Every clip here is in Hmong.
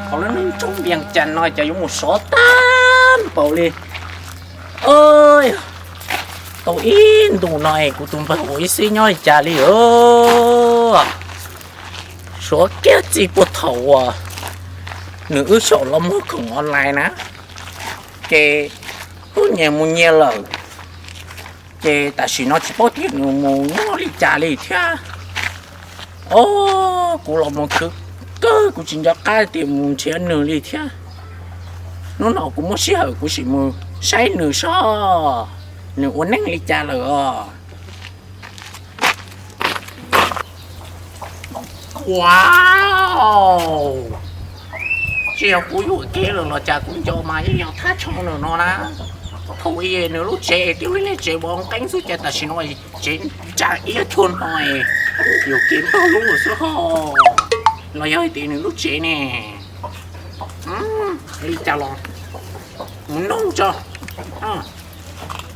Hauv lub neej tsoom Vias Cas no cas yuav mus sov tag npaum li. Tau ib ntus no es kuv tus npawg ua ib xib nyob li cas li os. Suav kiag txij puag thaum uas nws wb xyaum los muag khoom online na, ces twb nyias mus nyias lawm, ces tam sim no tsis paub tias nws mus nyob li cas li thiab. Os, kuv los mus khwv kawg, kuv tsis nco qab tias mus nrhiav nws li thiab. Hnub no kuv muaj sij hawm kuv sim mus saib nws seb nws ua neej li cas lawm os. Ua, tsis yog kuv yuam kev lawm los cas kuv nco mas yeej yog thaj chaw ntawm no na. Thaum ub nws lub tsev twb ib leeg tsev vov nqeeb xwb, cas tam sim no tsev nram ib lub chaw no yuam kev npawg lub xwb ho. Los yog hais tias nws lub tsev ne, li cas los mus nug tso,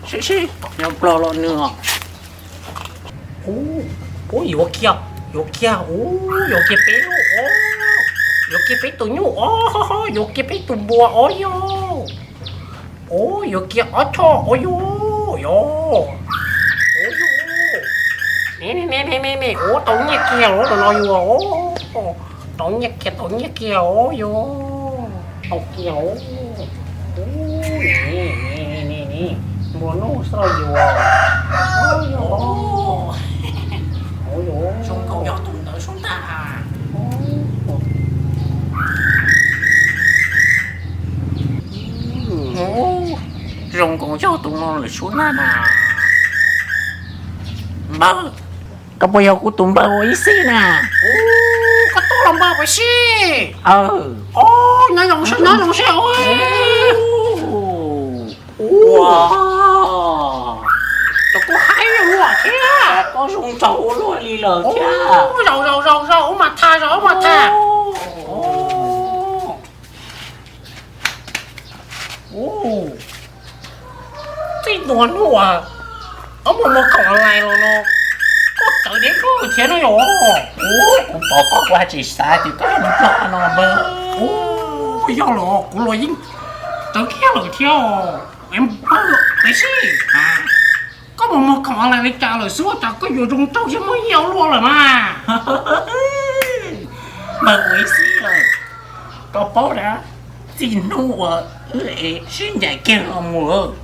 saib seb yog nplog los nws os. Ub, yuav kiag, yuav kiag, ub, yuav kiag peb lub, yuav kiag peb tus nyuj os, yuav kiag peb tus npua os yog. Ub, yuav kiag ob choj os yog, yog. Ub, yog. Ne ne ne ne ne, ub, tau nyiaj kiag los no yog, tau nyiaj kiag, tau nyiaj kiag os yog. Tau kiag os. Ub, ne ne ne ne, npua nuj xwb los yog. Ub, yog. Zoo nkaus yog tus ntawd sub ntag. Zoo nkaus yog tus no lawm sub ntag na. Npawg, koj puas yog kuv tus npawg ua ib xib na? Koj tuaj los npawg ua ib xib. Nyob zoo seb, nyob zoo seb. Ua, cov koj haib luaj thiab. Koj zoo nraug ua luaj li lawm thiab. Zaum zaum zaum zaum, ub mas thaj, zaum ub mas thaj. Txij ntua hnub uas koj mus muag khoom online los no, koj txawv deb kawg thiab no yog. Ub, kuv pom koj kuv haj tsis xav tias koj yog tus nplog no npawg. Ub, yog los kuv los yeej txawv kiag lawm thiab. Npawg, ua ib xib, koj mus muag khoom online li cas lawm xwb ua cas koj yuav zoo nraug thiab muaj nyiaj ua luaj lawm mas? Npawg, ua ib xib lawm, koj paub na, txij hnub uas wb sib ncaim kiag los mus,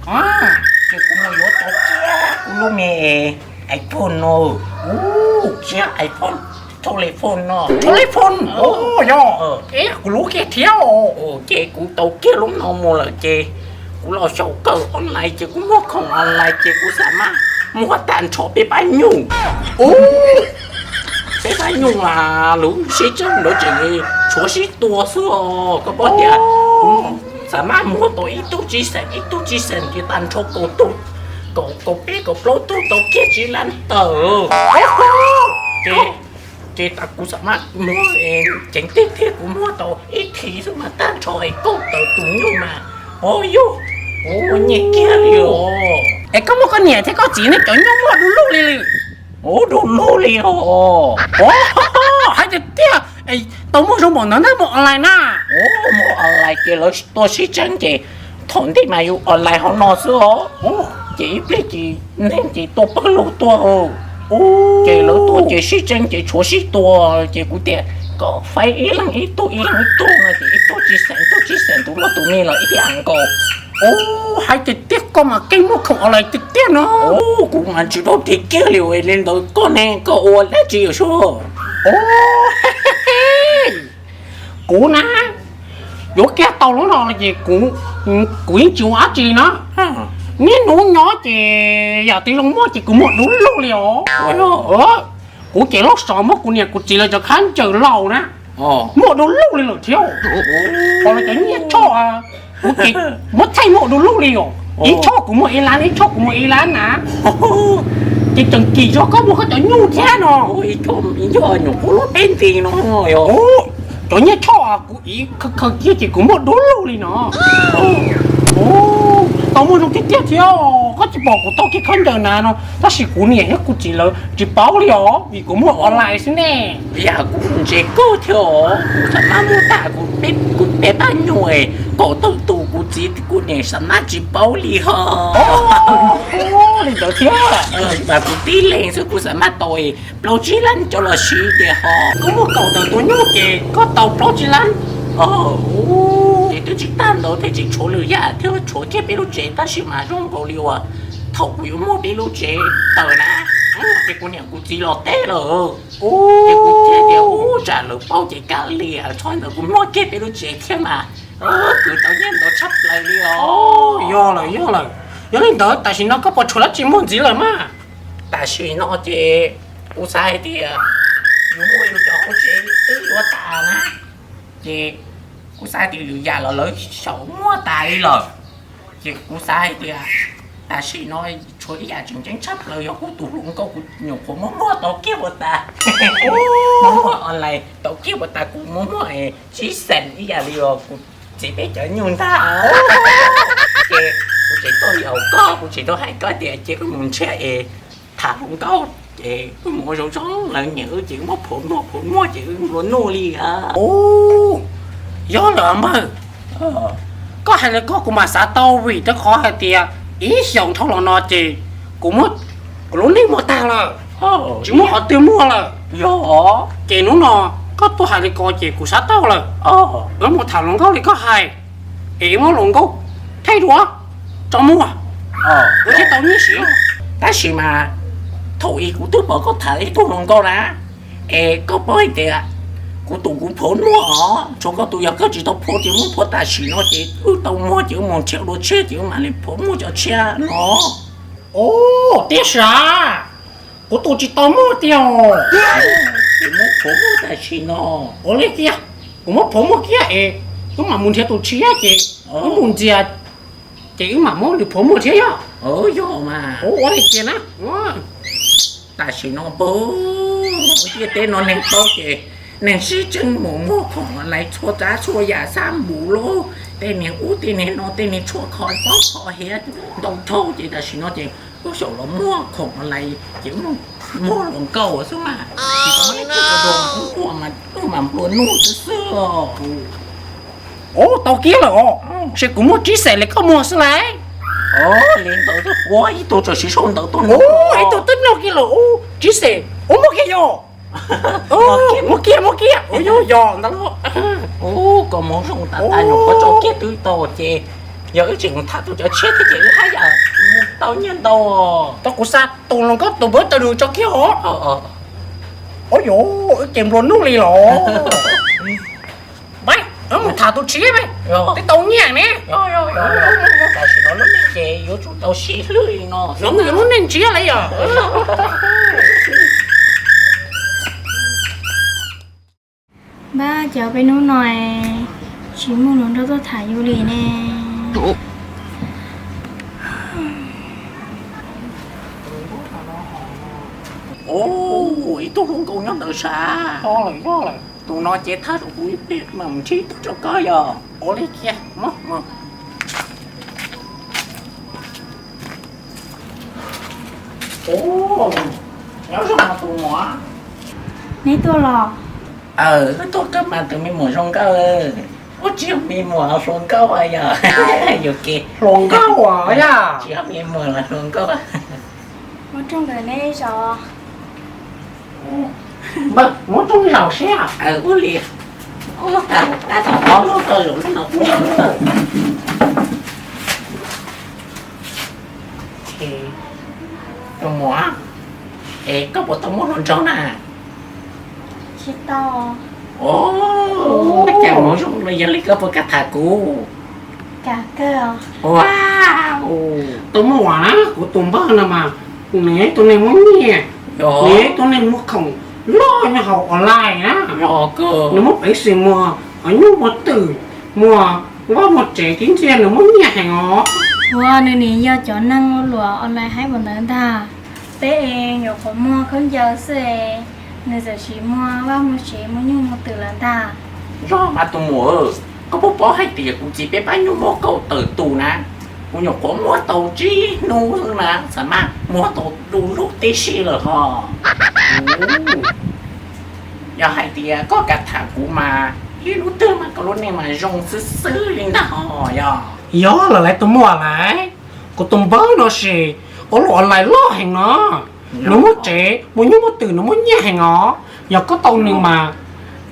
ces kuv mus yuav tau kiag kuv lub me iPhone no. Ub, kiag iPhone, telephone no. Telephone, yog, kuv lub kiag thiab. Ces kuv tau kiag lub no mus lawm ces kuv los xyaum kawm online ces kuv muag khoom online ces kuv xam maj muag tag nrho peb pab nyuj. Peb pab nyuj mas lub sib tseeb ntawd tseem tshuav sib tua xwb os. Koj paub tias kuv xam maj muag tau ib tug tsib xees ib tug tsib xees ces tag nrho kaum tug, kaum, kaum peb kaum plaub tug tau kiag tsib lab tawm. Ces, ces tas kuv xam maj muag ceev teg thiab kuv muag tau ib thiv xwb mas tag nrho es kaum tawm tus nyuj mas. Os yog, kuv muaj nyiaj kiag li os. Es koj muaj koj niam thiab koj txiv nej cov nyuj muaj du lug li li? Ub, du lug li os. Hais tiag tiag, tau muaj zoo npaum ntawd ntag muag online na? Ub, muag online ces lawv tuaj sib tseeb ces thaum ntej mas yus online hauv no xwb os. Ces ib pliag ces neeg ces tuaj pawg lug tuaj. Ces lawv tuaj ces sib tseeb ces tshuav sib tua. Ces kuv tias kom faib ib leeg ib tug ib leeg ib tug no ces ib tug tsib xees ib tug tsib xees tus loj tus me los ib yam nkaus. Ub, hais tiag tiag koj mas keej muag khoom online tiag tiag no. Ub, kuv mas tsis paub tiag kiag li, ua li ntawd koj ne koj ua dab tsi yom sub? Kuv na, yuav kiag tau lub no ces kuv, kuv yeej tsis ua dab tsi na. Niaj hnub nyob ces yam twg zoo muaj ces kuv muag du lug li os. Kuv ces lub xov muab kuv niam kuv txiv lawv cov khaub ncaws laus na, muag du lug li lawm thiab. Hos lawv cov nyiaj tshoj, kuv ces muab thaij muag du lug li os. Ib tshoj kuv muag ib lab, ib tshoj kuv muag ib lab na. Ces tseem kim zog koj muag koj cov nyuj thiab no. Ib tshoj nyuam qhuav luaj peb nti no. Cov nyiaj tshoj kuv iv khaws kiag ces kuv muag du lug li no. Tau muaj zoo tiag tiag thiab, koj tsis pom kuv tau kiag khaub ncaws na no, tab sis kuv niam thiab kuv txiv lawv tsis paub li os, vim kuv muag online xwb ne. Yam kuv ntse kawg thiab os, kuv xam maj muag tag kuv peb pab nyuam kaum tawm tus, kuv txiv kuv niam xam maj tsis paub li ho. Li ntawd thiab, mas kuv tib leeg xwb kuv xam maj tau plaub tsib lab coj los siv ces ho. Koj muag kaum tawm tus nyuj ces koj tau plaub tsib lab. Ces twb tsis tag ntawd thiab, tseem tshuav lwm yam thiab, tshuav kiag peb lub tsev tab sis mas zoo nkaus li uas thaum kuv yuav muag peb lub tsev tawm na, ces kuv niam kuv txiv los teb lawm. Ces kuv thiaj tias ub tsam lawv paub ces kav liam, txhob ntawd kuv muag kiag peb lub tsev thiab mas kwv tau nyiaj ntau tshaj plaws li os. Yog lawm, yog lawm. Yog li ntawd tam sim no koj puas tshuav dab tsi muag ntxiv lawm mas? Tam sim no ces kuv xav hais tias yus muaj yus cov hauv tsev twb yuav tas na, ces kuv xav hais tias lwm yam los lawv xyaum muag tas li lawm. Ces kuv xav hais tias tam sim no tshuav ib yam tseem ceeb tshaj plaws yog kuv tus hluas nkauj, kuv nyuam qhuav muab muag tau kiag puas tas. Muab muag online tau kiag puas tas, kuv muab muag es tsib xees ib yam li os kuv txiv peb cov nyuj ntag. Ces kuv tseem tuaj yaum koj, kuv tseem tuaj hais koj tias ces wb mus nrhiav es tham hluas nkauj, ces wb mus ua zoo zoo, lawv nyiam wb ces wb muab phov muag, phov muag ces wb nplua nuj li. Ub, yog lawm npawg, koj hais li ko kuv mam xav tau vim rau qhov hais tias ib xyoos dhau los no ces kuv muab kuv lub neej muag tag lawm, tsis muaj qhov twg muag lawm. Yog, ces hnub no koj tuaj hais li ko ces kuv xav tau lawm. Wb mus tham hluas nkauj li koj hais, es muab hluas nkauj thaij duab tso muag, wb thiaj tau nyiaj siv. Tab sis mas thaum ub kuv twb pom koj tham ib tug hluas nkauj na, es koj paub hais tias kuv tus kuv phov muag os, tshuav koj tus, yog koj tsis tau phov ces muab phov tam sim no ces wb tau muag ces wb mus nrhiav dua tshiab ces wb mam li phov muag cov tshiab no. Ub, tiag sav, kuv tus tsis tau muag tiag. Ces muab phov muag tam sim no. Ua li kiag, kuv muab phov muag kiag es wb mam mus nrhiav tus tshiab ces wb mus ntxias, ces wb mam muab nws phov muag thiab yog. Yog mas. Ua li kiag na. Tam sim no npawg, ntiaj teb no neeg paub ces neeg sib tseeb mus muag khoom online txhua tsav txhua yam, xab npum lub, tej niag ub tej niag no, tej niag tshuaj kho pob kho hiav ntau dhau ces tam sim no ces wb xyaum los muag khoom online ces wb muag hluas nkauj xwb mas, tsis tau muaj ib tug ua dua mas wb muag mas wb mam nplua nuj xwb xwb os. Ub, tau kiag lawm os, ces kuv muag tsib xees li koj muag xwb lauj. Li ntawd ua ib tug tseem siv sau ntawv tuaj no, ib tug twb noj kiag lawm ub, tsib xees ub muag kiag yog. Muag kiag, muag kiag, ua yog yog ntawd. Ub, koj mus zoo tas tas nyuam qhuav tso kiag twb tau ces yog wb tseem mus tham tus cov tshiab thiab ces wb haj yam tau nyiaj ntau. Tau kuv xa tus hluas nkauj tus npawb tawm nws tso kiag os. Ua yog, wb ces nplua nuj li los. Peb mus tham tus tshiab peb twb tau nyiaj ne. Tam sim no lub neej ces yuav tsum tau sib hlub li no. Lub neej ntsiab li yog. Npab, cas peb hnub no tsis muaj hluas nraug tuaj tham yus li ne? Ub, ib tug hluas nkauj nyob ntawd sav. Tus no ces thab rau kuv ib pliag mas mus nrhiav ib tug rau koj yog. Ua li kiag. Ub, nyob zoo tus muam. Neb tuaj los? Wb tuaj kawm mas tus me muam zoo nkauj. Ub, tsis yog me muam, hluas nkauj yog. Yuav kev hluas nkauj yog. Tsis yog me muam los hluas nkauj. Muab rooj ntawm neb zaum. Npawg, muab rooj zaum siab. Ua li. Tab tom ob lub tau zaum lub no kuv zaum lub tawm. Tus muam, es koj puas tau muaj hluas nraug na? Tsis tau. Ov, cas mus zoo li yog li koj puas kam tham kuv? Ua, tus muam na, kuv tus npawg no mas, nws ib tug neeg muaj nyiaj, nws ib tug neeg muag khoom loj nyob hauv online na. Nws muab peev xwm muag nyuj muag twm, muag vaj muag tsev tib ntxiag, nws muaj nyiaj heev os. Ua, nws nim yog cov neeg ua luam online haib npaum ntawd ntag. Peb es nyuam qhuav muag khaub ncaws xwb es nws txawm sim muag vaj muag tsev muag nyuj muag twm lawm ntag. Yog mas tus muam, koj puas paub hais tias kuv txiv peb pab nyuj muaj kaum tawm tus na? Kuv nyuam qhuav muab tau tsib hnub xwb na, xam maj muab tau du lug tib si lawm hos. Yog hais tias koj kam tham kuv mas ib hnub twg mas koj lub neej mas zoo xwb xwb li ntag hos yog. Yog los lawv tus muam lawv, kuv tus npawg no ces ua luam online loj heev no, nws muaj tsev muaj nyuj muaj twm nws muaj nyiaj heev os. Yog koj tau nws mas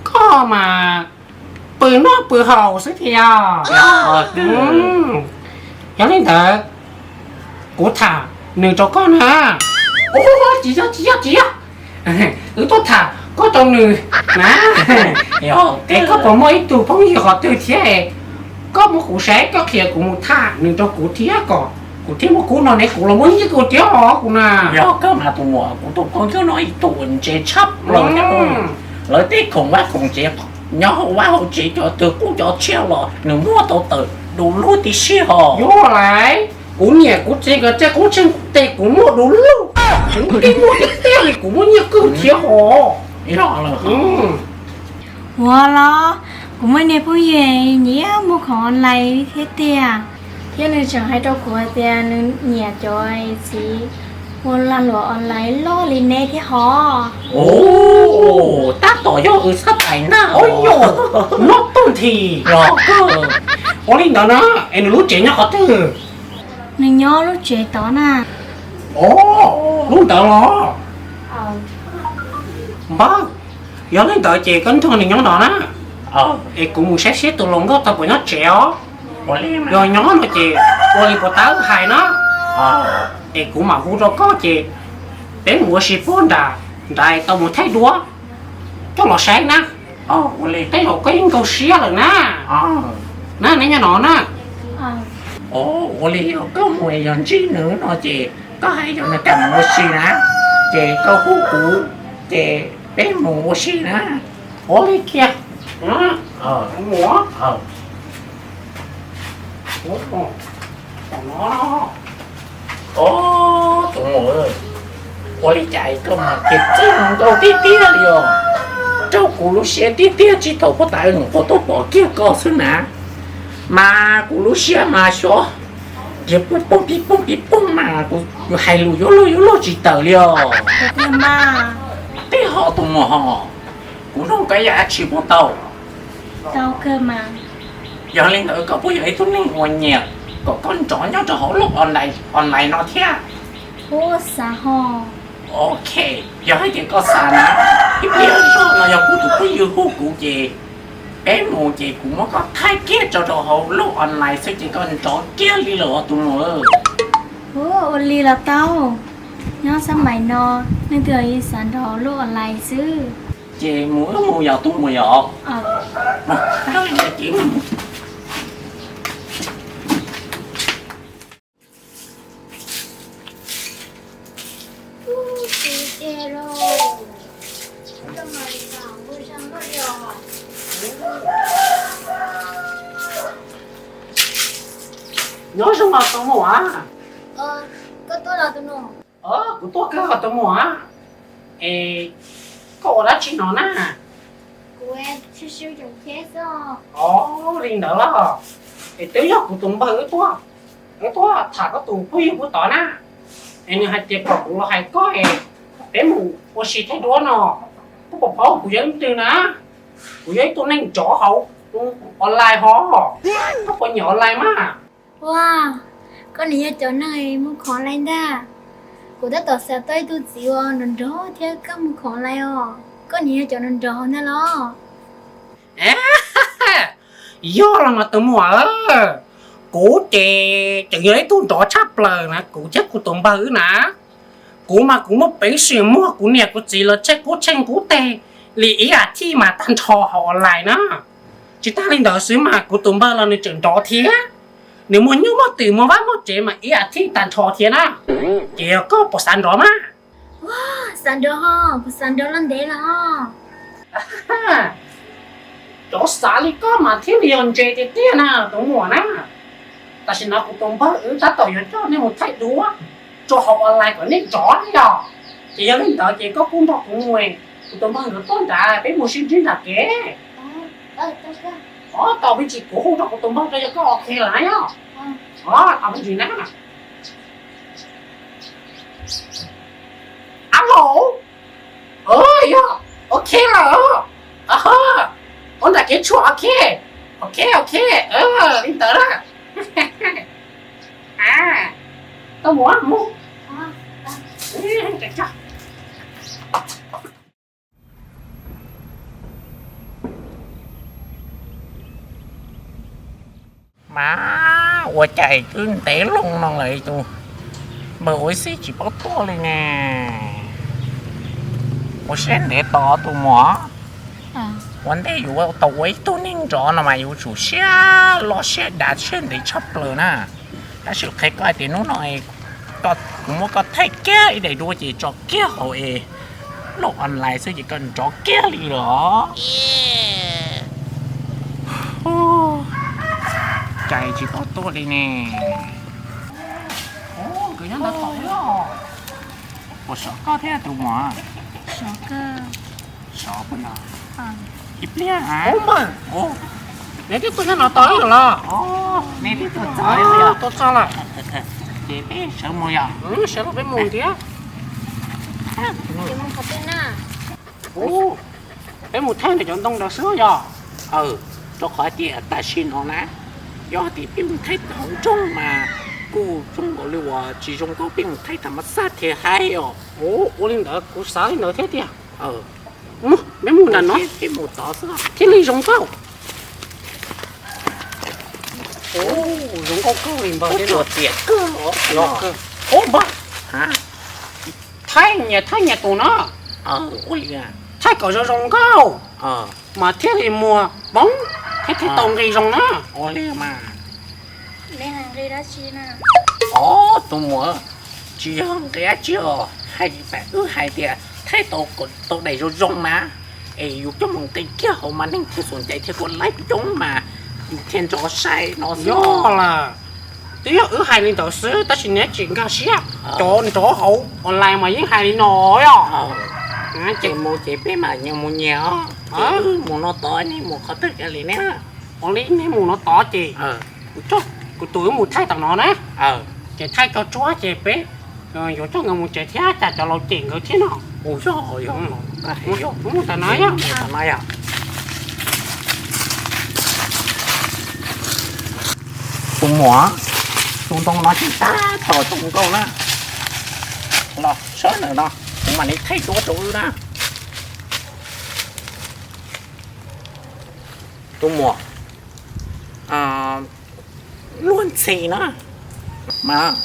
koj mas pw noj pw haus xwb thiab. Yog li ntawd kuv tham nws rau koj na. Tsis yog tsis yog tsis yog, wb tuaj tham koj rau nws na. Es koj puas muaj ib tug phooj ywg qhov twg thiab, koj muab kuv saib koj qhia kuv mus tham nws rau kuv thiab kom kuv thiaj muaj kub no ne, kuv los muaj nyiaj kawg thiab os kuv na. Yog kawg mas tus muam, kuv tus phooj ywg no ib tug ntse tshaj plaws thiab. Lawv tej khoom vaj khoom tsev nyob hauv vaj hauv tsev cov twg kuj cov tshiab los nws muaj tau tawm du lug tib si hos. Yog lawm, kuv niam kuv txiv nkawd tej kub tsheej tej kuv muaj du lug, kuv muaj tiag tiag li, kuv muaj nyiaj kawg thiab hos. Ua los, kuv muaj niag phooj ywg nyiam muag khoom online thiab tiag, thiab nws tseem hais rau kuv hais tias nws nyiam cov txiv ua lag luam online loj li neb thiab hos. Tab tom yog wb xab tais na. Noj tuj nthi. Ua li ntawd na, es nws lub tsev nyob qhov twg? Nws nyob lub tsev tod na. Lub ntawd los? Npawg, yog li ntawd ces koj nrog nws nyob no na, es kuv mus saib seb tus hluas nkauj tau puas nyob tsev os. Yog nyob no ces ua li puas tau hais na, es kuv mam hu rau koj ces peb mus ua si puag nram nrad tau mus thaij duab coj los saib na. Tej zaum koj yeej nkag siab lawm na. Na neb nyob no na. Ua li yog koj mus yog ntsib nws no ces koj hais yog nws kam mus ua si na, ces koj hu kuv, ces peb mus ua si na. Ua li kiag. Mus. Tus muam, ua li cas koj mas kev txawj nkauj tiag tiag li os. Raug kuv lub siab tiag tiag tsis thaum puag ta nyuam qhuav tuaj pom kiag koj xwb na, mas kuv lub siab mas xyov nrhiav pib poog pib poog pib poog mas kuv hais lus yuav luag yuav luag tsis tawm li os. Tej hom tus muam hos, kuv nug koj ib yam dab tsi puas tau? Yog li ntawd koj puas yog ib tug neeg uas nyiam kom koj nrov nyob rau hauv lub online no thiab? Ok, yog hais tias koj xav na, ib pliag zog no yog kuv tus phooj ywg hu kuv ces peb mus ces kuv muab koj thaij kiag tso rau hauv lub online xwb ces koj nrov kiag li lawm os tus muam. Ua li los tau, nyob xab mais no leej twg yeej xav nrov lub online xwb. Ces mus wb mus yom tus muam yom. Nyob zoo os tus muam. Kuv tuaj kawg os tus muam. Es koj ua dab tsi no na? Os, li ntawd los? Es twb yog kuv tus npawg wb tuaj, wb tuaj tham koj tus phooj ywg puag tod na. Es nws hais tias kom kuv los hais koj es peb mus ua si thaij duab no. Koj puas paub kuv yog leej twg na? Kuv yog ib tug neeg nrov hauv online hos. Koj puas nyiam online mas? Ua, koj niam yog cov neeg muag khoom online ntag. Kuv tab tom xav tau ib tug txiv uas nrov nrov thiab kab muag khoom online os. Koj niam yog cov nrov nrov ntag los? Yog los mas tus muam, kuv ces tseem yog ib tug nrov tshaj plaws na, kuv thiab kuv tus npawg wb na. Kuv mas kuv muaj peev xwm muag kuv niam kuv txiv lawv tej kub tsheej kub teg li ib as thiv mas tag nrho hauv online na. Tsis tas li ntawd xwb mas kuv tus npawg los nws tseem nrov thiab. Nws muaj nyuj muaj twm muaj vaj muaj tsev mas ib as thiv tag nrho thiab na. Ces yog koj puas xav nrov mas? Xav nrov ho, kuv xav nrov los ntev los. Cov xav li koj mas thiaj li yog ntse tiag tiag na tus muam na. Tam sim no kuv tus npawg wb tab tom yuav coj nej mus thaij duab rau hauv online kom nej nrov thiab yog. Ces yog li ntawd ces koj kuj nrog kuv mus, kuv tus npawg nkawd tuaj nrad peb mus sib ntsib nram kev. Ob tau me ntsis kuv hu rau kuv tus npawg rau yog koj ok lawm na yog. Alo, yog, ok lawm, ua ntawm kev tshuam, ok, ok, ok, li ntawd na. Tuaj mus, mus. Mas ua cas twb ntev loo no lawm tus npawg ua xib tsis paub tuaj li ne. Ua siab ntev tos tus muam. Ua ntej yuav tau ua ib tug neeg nrov no mas yuav tsum siab loj siab dav siab ntev tshaj plaws na. Tab sis qhia koj hais tias hnub no kuv muab koj thaij kiag ib daim duab ces tso kiag hauv es lub online xwb ces koj nrov kiag li lawm. Cas tsis paub tuaj li ne. Nkawd nyob ntawd tod, puas sov koj thiab tus muam? Sov, ib pliag. Neb twb tuaj nyob no tod los? Neb twb tuaj txog lawm. Ces peb sawv mus yom? Sawv los peb mus thiab. Peb mus thaij ntawm cov ntoo ntawd xwb yom? Rau qhov tias tam sim no na, yog tias peb mus thaij hauv nroog mas kuj zoo nkaus li uas tsis zoo nkauj, peb mus thaij tham mas xaj thiaj hais os. Ua li ntawd kuv xav li ntawd thiab tiag. Peb mus nram no, peb mus tod xwb thiaj li zoo nkauj. Zoo nkauj kawg li npawg, tiam kawg. Npawg, thaij nyias thaij nyias tus no, thaij kom zoo zoo nkauj mas thiaj li muag poob thiab thiaj tau nqi zoo na. Tus muam, tsis yog nqi dab tsi os, hais tias wb hais tias thaij tau daim zoo zoo na, es yus coj mus nqis kiag hauv mas neeg thiaj xom cai thiaj kuj laib coob mas yus thiaj nrov sai no xwb. Yog lawm, twb yog wb hais li ntawd xwb tab sis neb tsis nkag siab, cov nrov hauv online mas yeej hais li no yom. Ces mus ces peb mam nyias mus nyias os, ces wb mus no tod, neb mus qhov twg kiag li ne? Ua li neb mus no tod ces kuv coj kuv tus wb mus thaij tom no na, ces thaij tso tsuab ces peb yuav coj nkawd mus tsev thiab, cas cov laus cem nkawd thiab no. Mus tod no yom. Tus muam, tus ntoo no tsis tab tom zoo nkauj na. Los sawv ntawm no, kuv mam li thaij duab rau wb na. Tus muam, luag ntxhi na, mas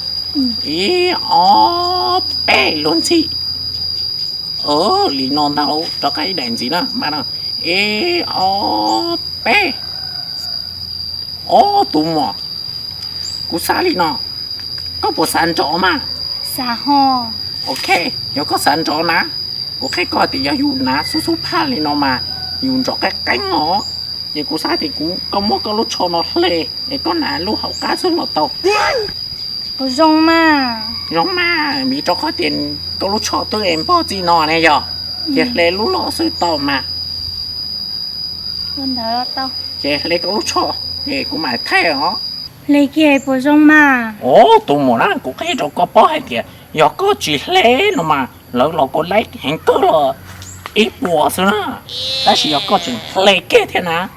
ib ob peb luag ntxhi. Li no ntag, rov qab ib daim ntxiv na, mas no, ib ob peb. Ob, tus muam, kuv xav li no, koj puas xav nrov mas? Ok, yog koj xav nrov na, kuv qhia koj tias yog yus hnav xub xub phaj li no mas yus nrov qeeb qeeb os. Ces kuv xav tias kuv, koj muab koj lub tsho no hle es koj hnav lub hauv qab xwb los tau. Zoo mas, vim rau qhov tias koj lub tsho twb es npog txij no ne yog, ces hle lub loj xwb tau mas. Ces hle koj lub tsho, es kuv mam thaij os. Hle kiag puas zoo mas? Tus muam na, kuv qhia rau koj paub hais tias yog koj tsis hle no mas lawv los kos laib heev kawg los ib puas xwb na. Tab sis yog koj tseem hle kiag thiab na,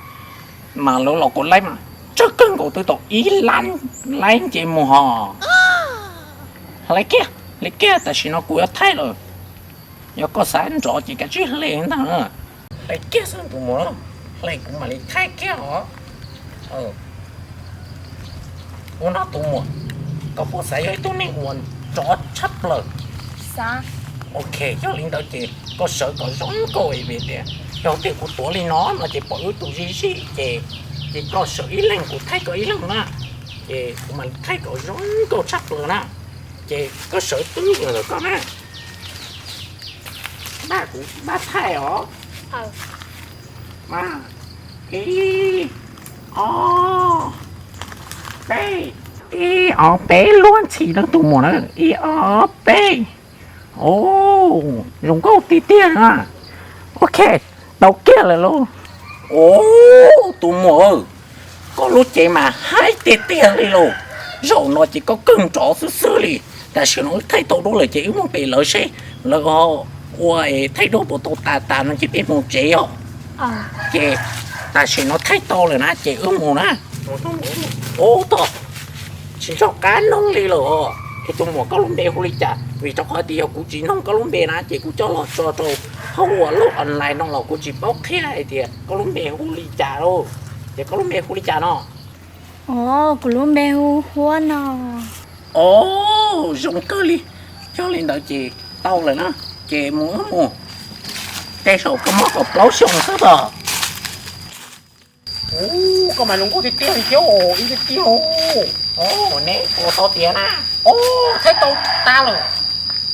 mas lawv los kos laib mas tsawg kawg nkaus twb tau ib lab laib nce mus hos. Hle kiag, hle kiag, tam sim no kuv yuav thaij lawm. Yog koj xav nrov ces kav tsij hle ntag. Hle kiag xwb tus muam, hle kuv mam li thaij kiag os. Ua no tus muam, koj puas xav yog ib tug neeg uas nrov tshaj plaws? Ok, yog li ntawd ces koj sawv kom zoo nkauj vim tias yog tias kuv tuav li no no ces pom wb tus zij zij ces, ces koj sawv ib leeg kuv thaij koj ib leeg na. Ces kuv mam li thaij kom zoo nkauj tshaj plaws na. Ces koj sawv twb ntawm koj na. Npaj kuv npaj thaij os. Ib, ob, peb. Ib ob peb luag ntxhi na tus muam na. Ib ob peb. Zoo nkauj tiag tiag na. Ok, tau kiag lawm lauj. Tus muam, koj lub cev mas haib tiag tiag li lauj. Zaum no ces koj kawg nrov xwb xwb li. Tam sim no wb thaij tau duab lawm ces wb mus pem lawv seb lawv ho ua thaij duab puas tau tas tas no ces peb mus tsev os. Ces tam sim no thaij tau lawm na ces wb mus na. Ub, tsis nco qab noog li lawm os. Es tus muam, koj lub npe hu li cas? Vim rau qhov tias yog kuv tsis noog koj lub npe na ces kuv coj los tso rau hauv uas lub online no los kuv tsis paub qhia hais tias koj lub npe hu li cas lauj. Ces koj lub npe hu li cas no? Os, kuv lub npe hu Huab no. Os, zoo kawg li. Yog li ntawd ces tau lawm na, ces mus wb mus. Tej zaum koj muaj kaum plaub xyoo xwb os. Ub, koj mas zoo nkauj tiag tiag li thiab os, ib tiag tiag. Os, neb puas tau tiav na? Os, thaij tau tas lawm.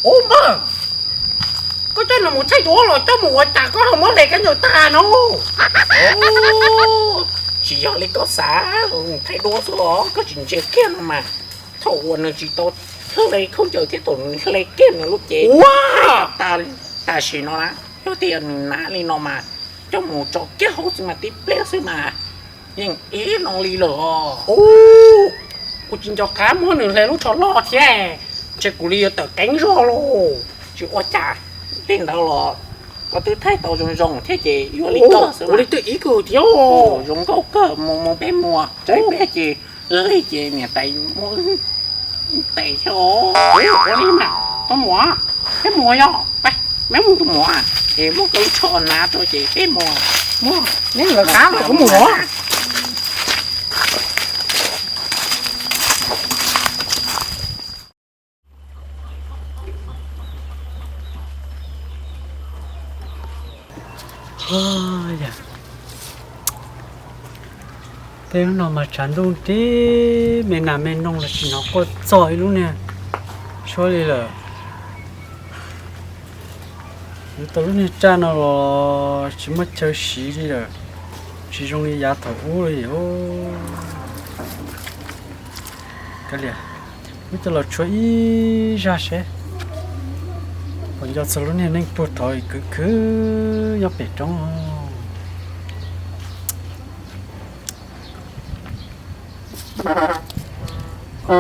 Ub, npawg, koj coj nws mus thaij duab los coj mus ua cas koj ho muab hle kab ncaws tag no? Tsis yog li koj xav, thaij duab xwb os, koj tsis ntsia kiag no mas. Thaum uas nws tsis tau hle khaub ncaws thiab thaum nws hle kiag nws lub cev, tam sim no na, yog tias nws hnav li no mas coj mus tso kiag hauv xwb mas tib pliag xwb mas yeej ib no li lawm os. Ub, kuv tsis nco qab muab nws hle lub tsho loj thiab, ntshe kuv li yuav tawm qeeb zog lauj. Tsis ua cas, tej ntawd los koj twb thaij tau zoo zoo thiab ces yuav li koj xwb, ua li twb ib kawg thiab. Zoo nkauj kawg, mus mus peb mus, peb ces lig ces niam tais muab tes thiab. Ua li mas, tus muam, peb mus yog, peb mus tus muam, es muab koj lub tsho hnav rau ces peb mus, muab neb lawv qab los kuv mus. Tej lub no mas tshav ntuj tib me nas me noog los tsis hnov quaj txog ib lub niag suab li lawm. Yuav tau lub niag raj no los tsis muaj chaw siv li lawm, tsis zoo li yav thaum ub li. Kav liam, wb coj los tshuav ib zaj seb puas nco txog lub niag neej puag thaum kwv khwv nyob pem roob. Ua,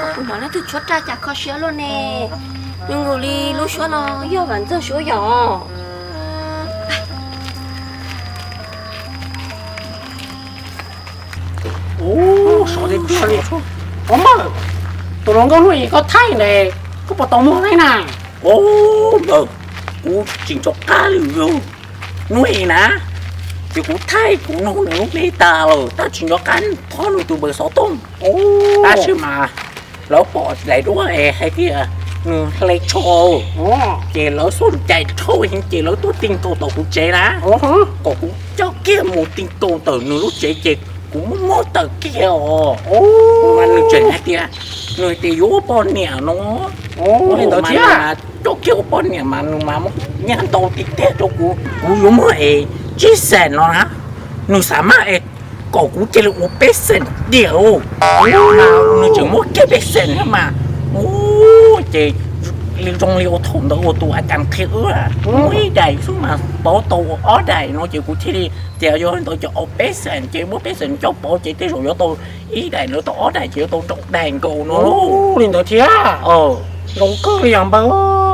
koj puas hnov leej twg tshuab raj cas kho siab luaj ne? Zoo nkaus li lub suab no yog Vam Ntxawg suab yom. Ub, sov tiag tiag li. Ua npawg, tus hluas nkauj Nuj Yim koj thaij ne, koj puas tau muag thiab na? Ub, npawg, kuv tsis nco qab li. Nuj Yim na, ces kuv thaij kuv nug nws lub npe tas lawm tab sis tsis nco qab qhov nws tus npawb xov tooj. Tab sis mas lawv pom daim duab es hais tias nws hle tsho, ces lawv xub ncaim dhau heev ces lawv tuaj ti nkaus tom kuv tsev na, kom kuv coj kiag mus ti nkaus ntawm nws lub tsev ces kuv muab muab tawm kiag os. Mas nws tseem hais tias, nws hais tias yuav ua poj niam no. Ua li ntawd thiab, coj kiag ua poj niam mas nws mas nyaj ntau tiag tiag rau kuv, kuv yuav muab es tsib xees no na, nws xav mas es kom kuv cia li ua peb xees tiag. Nws tseem muab kiag peb xees thiab mas. Ub, ces zoo li ua thaum ntawd uas tus a cas qhia wb muab ib daim xwb mas pauv tau ua ob daim no ces kuv thiaj li tias yog li ntawd ces ua peb xees ces muab peb xees coj pauv ces tej zaum yuav tau ib daim ntawd tau ob daim ces yuav tau rau daim nkaus no. Li ntawd thiab. Zoo kawg li os npawg.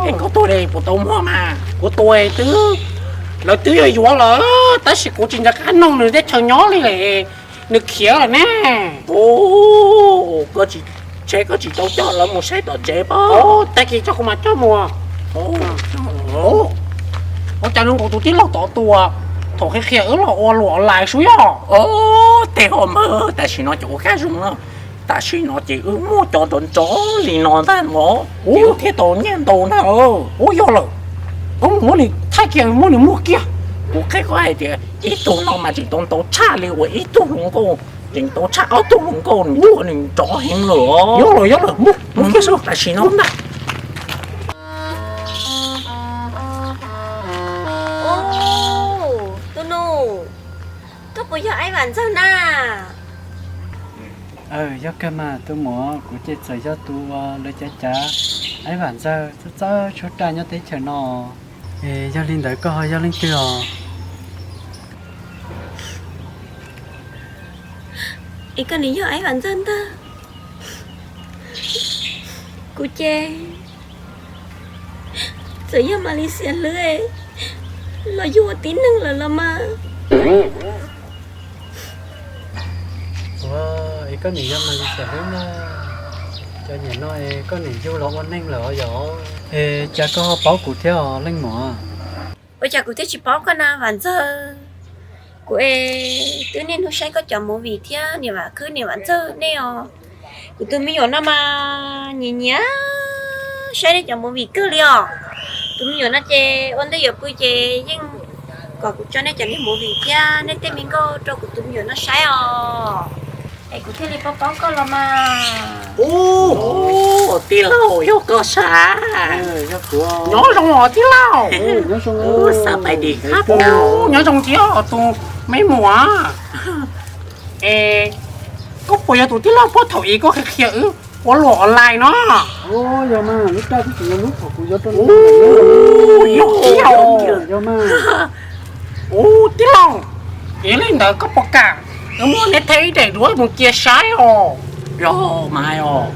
Es koj tuaj li puas tau muag mas? Kuv tuaj twb, lawv twb yuav yuav lawm tab sis kuv tsis nco qab nug nws teb chaws nyob li lawm, nws khiav lawm ne. Koj tsis, ntshe koj tsis tau coj lawv mus saib tom tsev pob. Tag kis tso kuv mam coj mus. Ua cas nws nkaus tus tij laug tod tua, Thaum qhia qhia wb los ua luam lais sub yog. Os, tej ho npawg, tam sim no ces ua kab zoo na. Tam sim no ces wb muaj cov nrov nrov li no ntag mog, ces wb thiaj tau nyiaj ntau ntag. Ub, yog lawm, wb mus muab nws thaij kiag, muab nws muag kiag. Kuv qhia koj hais tias ib tug no mas tseem tau ntau tshaj li uas ib tug hluas nkauj, tseem tau tshaj ob tug hluas nkauj, nws ua nws nrov heev lawm. Yog lawm, yog lawm, mus, mus kiag sub, tam sim no ntag. Tus nus, koj puas yog Aib Vam Ntxawg na? Yog kawg mas tus muam, kuv ces txawm yog tus uas lawv cav cav Aib Vam Ntxawg txawj txawj tshuab raj nyob teb chaws no. Es yog li ntawd koj ho yog leej twg os? Es koj nws yog Aib Vam Ntxawg ntag. Kuv ces txawm yog Malaysia hlwb los yug ua tib neeg lawm los mas. Ua, es koj nim yog Malaysia hlwb na, cov niam no es koj nim yug los ua neeg lawm os yog? Es cas koj ho paub kuv thiab os leej muam? Ua cas kuv thiaj tsis paub koj na Vam Ntxawg? Kuv es twb niaj hnub saib koj cov movie thiab niam Vam Khwb niam Vam Ntxawg nej os. Kuv tus me nyuam no mas nyiam nyiam saib nej cov movie kawg li os. Tus me nyuam no ces ua ntej yuav pw ces yeej kom kuv tso nej cov niag movie thiab nej tej me nkauj rau kuv tus me nyuam no saib os. Es kuv thiaj li paub paub koj los mas. Ub, tij laug, yog koj sav? Nyob zoo os tij laug. Ub, xav pais dim khab. Nyob zoo thiab os tus me muam. Es koj puas yog tus tij laug puag thaum ub koj qhia qhia wb ua luam online no? Yog mas, lub raj twb tsis yog lub thaum kuv yuav rau. Ub, yog thiab. Ub, tij laug, es li ntawd koj puas kam wb muab neb thaij ib daim duab mus cia saib os? Yog mas os.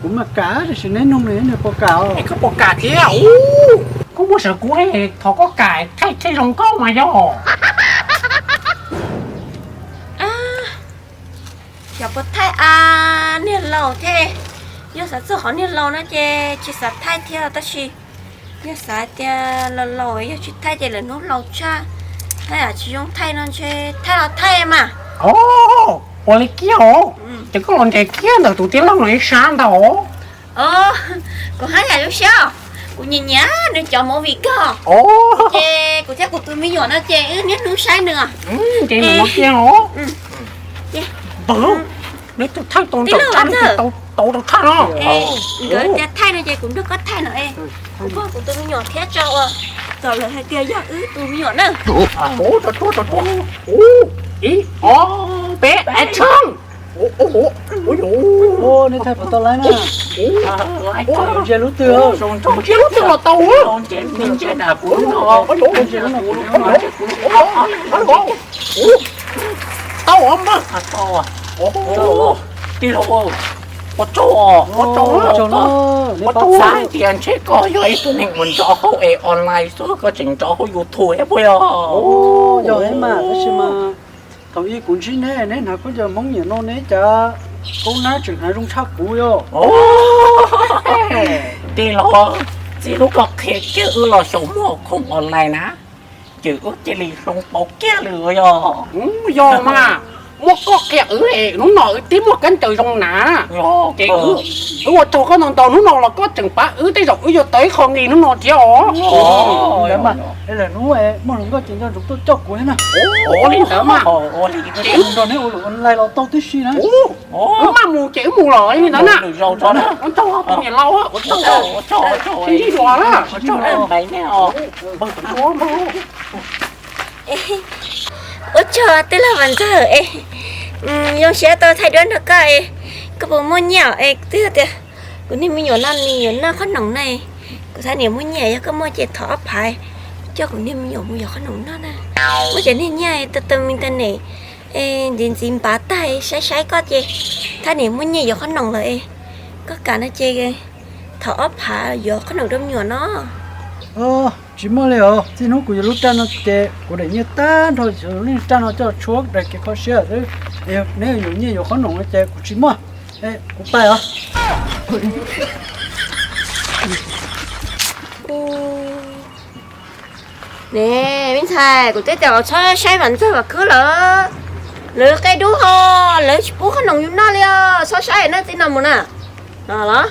Kuv mas kam, tiam sis neb nug nws, nws puas kam os? Es koj puas kam thiab? Ub, koj muab sav kuv, thov koj kam thaij thiaj zoo nkauj mas yog. Xyov puas thaij a, niag laus thiab. Yog xav txog qhov niag laus no ces tsis xav thaij thiab, tab sis yog xav tias laus laus yog tsis thaij ces lawm hnub laus tshaj, thaij yam tsis zoo thaij no ntshe thaij los thaij mas. Ua li kiag os, ces koj los nres kiag ntawm tus tij laug no ib sab ntag os. Kuv haj yam zoo siab os, kuv nyiam nyiam nws cov movie kawg. Ces kuv thiab kuv tus me nyuam no ces wb niaj hnub saib nws os. Ces nws no kiag os. Npawg, neb tus thaij tau nraum tshaj, neb tus tau tau rau tshaj no. Nkawd tias thaij no ces kuv nrog koj thaij no es. Kuv pog kuv tus me nyuam thiab tso ua kom lawv hais tias yog wb tus me nyuam na. Ib, ob, peb, action. Nej thaij puas tau lawm na? Ntsia lub twg, ntsia lub twg los tau. Tau os mas. Tij laug, ua tsaug, ua tsaug, ua tsaug. Xav hais tias ntshe koj yog ib tug neeg uas nrov hauv es online xwb, koj tseem nrov hauv YouTube thiab puas yog? Yog mas, tab sis mas thaum ub kuv ntsib neb, neb hnav khaub ncaws Hmoob nyiam no, neb cas kaub nab tseem hnav zoo tshaj kuv yog. Tij laug, txij lub koj qhia kiag wb los xyaum muag khoom online na, ces wb cia li hloov pauv kiag li yog. Yog mas, muab koj qhia wb es hnub no wb twb muaj kab ncaws zoo na. Ces wb ua tsaug koj ntau ntau, hnub no los koj tseem pab wb tej zaum wb yuav tau ib qho nqi hnub no thiab os. Ntawd mas, lwm hnub muaj hluas nkauj ces nco ntsoov tuaj coj kuv thiab na. Ua li ntawd mas, ces wb nrog neb ua luam online los tau tib si na. Wb maj mus ces wb mus los li ntawd na. Ua tsaug tus niam laus, ua tsaug, sib ntsib dua na. Ua tsaug tij laug Vam Ntxawg es, zoo siab tau thaij duab nrog koj es, koj puas muaj nyiaj es twb tias kuv niag me nyuam no nws yuav noj qhob noom na. Kuv xav niam muaj nyiaj, yog koj muaj ces thov ob phav coj kuv niag me nyuam mus yos qhob noom noj na. Muab cov niag nyiaj tau tau internet ntxiv ntxiv npav tag saib saib koj ces thaj niam muaj nyiaj yos qhob noom lawm es, koj kam no ces thov ob phav yos qhob noom rau me nyuam no. Tsis muaj li os, txij hnub kuv yuav lub raj no ces kuv daim nyiaj tag nrho, lub raj no coj tshuab daim kev kho siab xwb. Neb yuav nyiaj yuav qhob noom no ces kuv tsis muaj, kuv pais os. Ne, me Hais kuv twb tias txhob saib Vam Ntxawg Vam Khwb lawm, lawv qia dub ho, lawv tsis pub qhob noom yus noj li os, txhob saib na, txiv no mus na. No los,